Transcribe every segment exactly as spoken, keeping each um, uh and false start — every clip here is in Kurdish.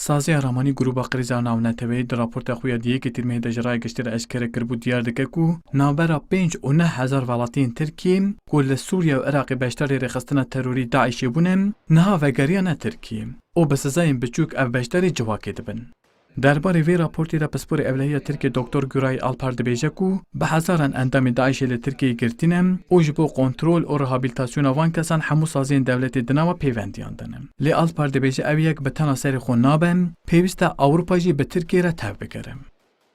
Saziya Ramanî Grûba Krîza Navneteweyî di raporta xwe ya di yekê Tîrmehê de ji raya giştî re eşkere kiribû, diyar dike ku navbera pênc û neh hezar welatiyên Tirkiyê ku li Sûriye û Iraqê beşdarê rêxistina terorî DAIŞê bûne, niha vegeriyane Tirkiyê û bi sizayên biçûk ev beşdarî civakê dibin. Derbarê vê raportê de pisporê ewlehiya Tirkiyê Doktor Güray Alpar dibêje ku bi hezaran endamê DAIŞê li Tirkiyeyê girtî ne û ji bo kontrol û rehabilitasyona van kesan hemû saziyên dewletê di nava pêvendiyan de ne. Lê Alpar dibêje ew yek bi tena serê xwe nabe, pêwîst e Ewropa jî bi Tirkiyê re tev bigere.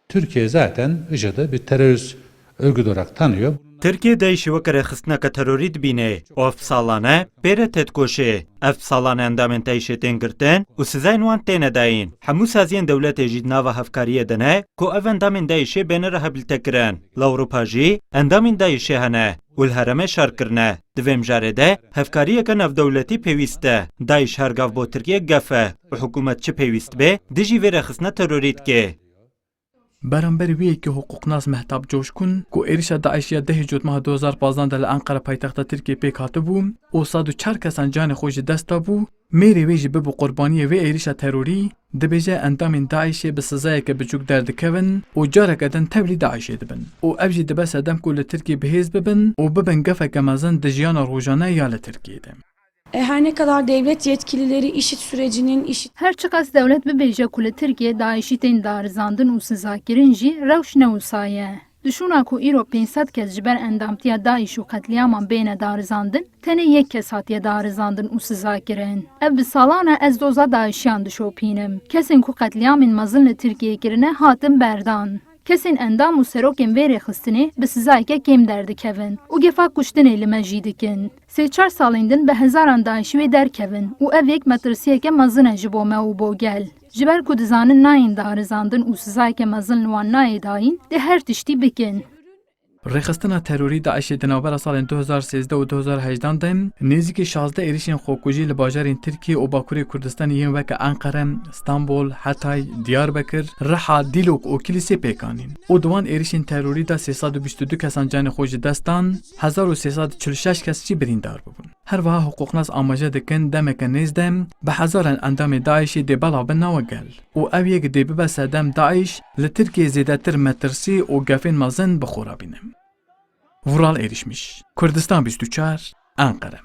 Türkiye zaten IŞİD'i bir terörist örgüt olarak tanıyor. Tirkiye DAIŞ'î weke rêxistineke terorî dibîne û ev salan e pê re têdikoşê. Ev salan e endamên DAIŞ'ê tên girtin û sizayên wan têne dayîn. Hemû saziyên dewletê jî di nava hevkariyê de ne ku ev endamên DAIŞ'ê bêne rehabilitekirin. Li Ewropa jî endamên DAIŞ'ê hene û li herêmê şer kirine. Di vê mijarê de hevkariyeke navdewletî pêwîst e. DAIŞ her gav bo Tirkiye gef e û hikûmet çi pêwîst be dijî vê rêxistina terorî dike. Beramberî wê yekê hiqûqnas Mehtap Coşkun, ku êrişa DAIŞ ya dehê Cotmeha du hezar pazdeh de li Enqere paytexta Tirkiyê pêk hatibû û sed û çar kesan canê xwe ji dest dabû, mêrê wê jî bibû qurbaniyê vê êrişa terorî, dibêje endamên DAIŞ'ê bi sizayeke biçûk derdikevin û careke din tevlî DAIŞ'ê dibin û ev jî dibe sedem ku li Tirkiyê bihêz bibin û bibin gefeke mezin di jiyana rojane ya li Tirkiyê de. E, her ne kadar devlet yetkilileri IŞİD sürecinin, IŞİD Her çiqas dewlet bibêje ku li Tirkiyê DAIŞ'î tên darizandin û sizakirin jî rewş ne wisa ye. Di şûna ku îro pênc sed kes ji ber endamtiya DAIŞ û qetlîaman bêne darizandin, tenê yek kes hatiye darizandin û sizakirin. Ev bi salan e ez doza DAIŞ'iyan dişopînim. Kesên ku qetlîamên mezin li Tirkiyeyê kirine hatin berdan. Kesên endam û serokên vê rêxistinê bi sizayeke kêm derdikevin û gefa kuştinê li me jî dikin. Sê çar salên din bi hezaran DAIŞ'î wê derkevin û ev yek metirsiyeke mezin e ji bo me û bo gel. Ji ber ku dizanin nayên darizandin û sizayeke mezin li wan nayê dayîn, dê her tiştî bikin. Rêxistina terorî DAIŞ'ê di navbera salên du hezar sêzdeh û du hezar hejdeh de nêzîkî şazdeh êrişên xwekujî li bajarên Tirkiye û Bakurê Kurdistanê yên weke Enqere, Stenbol, Hetay, Diyarbekir, Riha, Dîlok û Kilîsê pêk anîn û di wan êrişên terorî de sê sed û bîst û du kesan canê xwe ji dest dan, hezar û sê sed û çil û şeş kes jî birîndar bûbûn. Her wiha hiqûqnas amaje dikin demeke nêz de bi hezaran endamê DAIŞ'ê dê belav bin nava gel û ev yek dê bibe sedem DAIŞ li Tirkiyeyê zêdetir metirsî û gefên mezin bi xwe re bîne. Vural Êrişmiş, Kurdistan bîst û çar, Enqere.